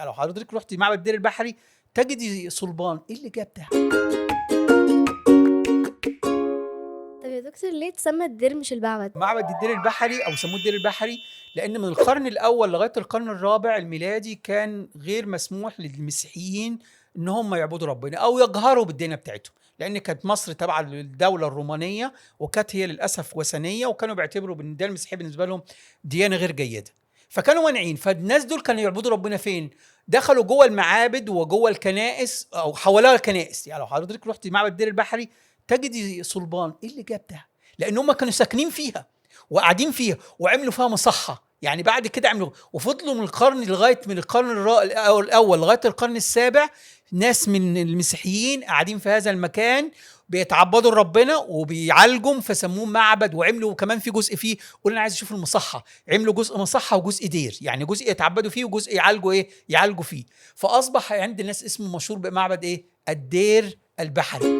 يعني لو حضرتك رحت معبد الدير البحري تجدي صلبان. ايه اللي جاب ده؟ طب يا دكتور ليه اتسمى الدير مش المعبد؟ معبد الدير البحري او سموه الدير البحري لان من القرن الاول لغاية القرن الرابع الميلادي كان غير مسموح للمسيحيين ان هم يعبدوا ربنا او يجهروا بالديانة بتاعتهم، لان كانت مصر تابعه للدولة الرومانية وكانت هي للاسف وثنية، وكانوا بيعتبروا ان الديانة المسيحية بالنسبة لهم ديانة غير جيدة، فكانوا مانعين. فالناس دول كانوا يعبدوا ربنا فين؟ دخلوا جوه المعابد وجوه الكنائس او حواليها الكنائس. يعني لو حضرتك رحت معبد الدير البحري تجدي صلبان. ايه اللي جاب ده؟ لان هم كانوا ساكنين فيها وقاعدين فيها وعملوا فيها مصحه. يعني بعد كده عملوا وفضلوا من القرن لغاية من القرن الاول لغاية القرن السابع ناس من المسيحيين قاعدين في هذا المكان بيتعبدوا لربنا وبيعالجوا، فسموه معبد. وعملوا كمان في جزء فيه، قلنا عايز اشوف المصحه، عملوا جزء مصحه وجزء دير، يعني جزء يتعبدوا فيه وجزء يعالجوا ايه؟ يعالجوا فيه. فاصبح عند الناس اسمه مشهور بمعبد ايه؟ الدير البحري.